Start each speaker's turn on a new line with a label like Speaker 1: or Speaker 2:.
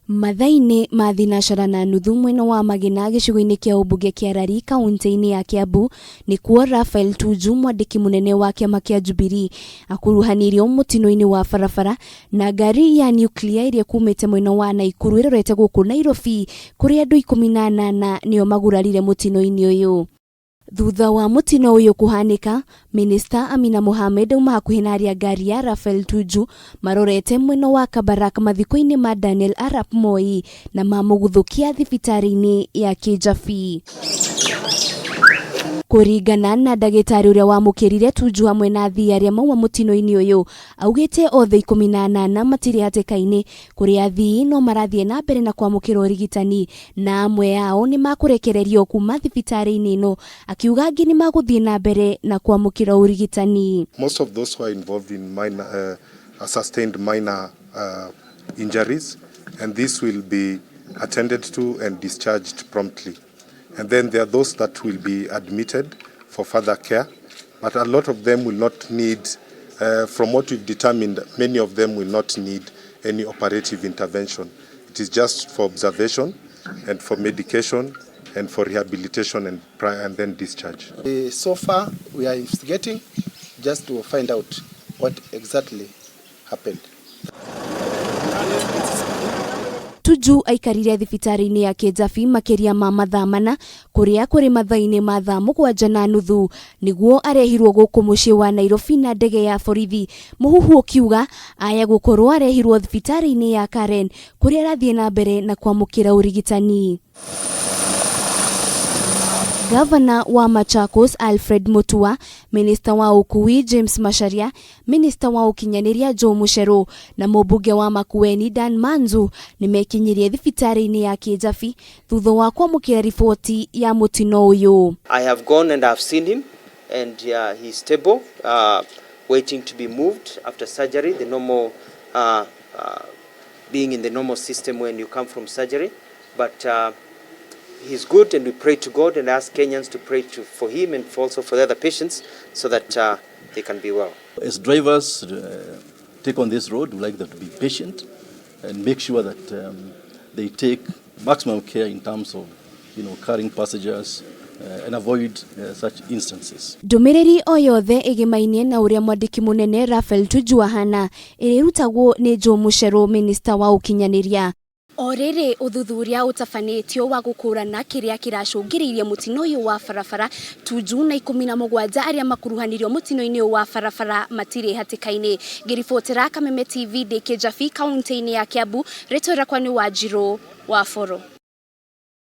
Speaker 1: Mathaa-inĩ ma thinacara na nuthu mwena wa Magina gĩcigo-inĩ kĩa ũmbunge kĩa Lari kaunti-inĩ ya Kiambu nĩkuo Raphael Tuju mwandĩki mũnene wa kĩama kĩa Jubilee akuruhanirio mũtino-inĩ wa barabara na ngari ya nuclear ĩrĩa kumĩte mwena wa Naikuru ĩrorete gũkũ Nairobi kũrĩa andũ 18 nĩo magurarire mũtino-inĩ ũyũ. Thutha wa mũtino ũyũ kũhanĩka, Minista Amina Mohamed auma hakuhĩ na arĩa ngari ya Raphael Tuju marorete mwena wa Kabarak mathiko-inĩ ma Daniel Arap Moi na mamũguthũkia thibitarĩ-inĩ ya Kijabi. Kũringana na ndagĩtarĩ ũrĩa wamũkĩrire Tuju hamwe na athii arĩa mauma mũtino-inĩ ũyũ, augĩte othe 18 matirĩ hatĩka-inĩ kũrĩa athii no marathiĩ na mbere na kwamũkĩra ũrigitani na amwe ao nĩ makũrekererio kuma thibitarĩ-inĩ ĩno, akiuga angĩ nĩ magũthiĩ na mbere na kwamũkĩra ũrigitani.
Speaker 2: Most of those who are involved in minor, sustained minor injuries, and this will be attended to and discharged promptly. And then there are those that will be admitted for further care, but a lot of them will not need, from what we've determined, many of them will not need any operative intervention. It is just for observation and for medication and for rehabilitation and then discharge.
Speaker 3: So far, we are investigating just to find out what exactly happened.
Speaker 1: Tuju aikarire thibitarĩ-inĩ ya Kijabi makĩria ma mathaa mana kũrĩa kũrĩ mathaa-inĩ ma thaa 7:30 nĩguo arehirwo gũkũ mũciĩ wa Nairobi na ndege ya borithi. Mũhuhu ũkiuga aya gũkorwo arehirwo thibitarĩ-inĩ ya Karen kũrĩa arathiĩ na mbere na kwamũkĩra ũrigitani. Gavana wa Machakos Alfred Mutua, Minista wa ũkui James Macharia, Minista wa ũkinyanĩria Joe Mucheru na mũmbunge wa Makueni Dan Manzu nĩmekinyirie thibitarĩ-inĩ ya Kijabi thutha wa kwamũkĩra riboti ya mũtino ũyũ.
Speaker 4: I have gone and I have seen him and he's stable, waiting to be moved after surgery, the normal being in the normal system when you come from surgery, but he's good and we pray to God and ask Kenyans to pray for him and also for the other patients so that they can be well.
Speaker 5: As drivers take on this road, we like them to be patient and make sure that they take maximum care in terms of carrying passengers and avoid such instances.
Speaker 1: Ndũmĩrĩri o yothe ĩgĩmainie na ũrĩa mwandĩki mũnene Raphael Tuju ahana ĩrĩrutagwo nĩ Joe Mucheru, minista wa ũkinyanĩria. O rĩrĩ ũthuthuria ũtabanĩtio wa gũkũrana kĩrĩa kĩracũngĩrĩirie mũtino ũyũ wa barabara, Tuju na 17 arĩa makuruhanirio mũtino-inĩ ũyũ wa barabara matirĩ hatĩka-inĩ. Ngĩribotera Kameme TV ndĩ Kijabi kaunti-inĩ ya Kiambu, rĩtwa rĩakwa nĩ Wanjirũ wa Boro.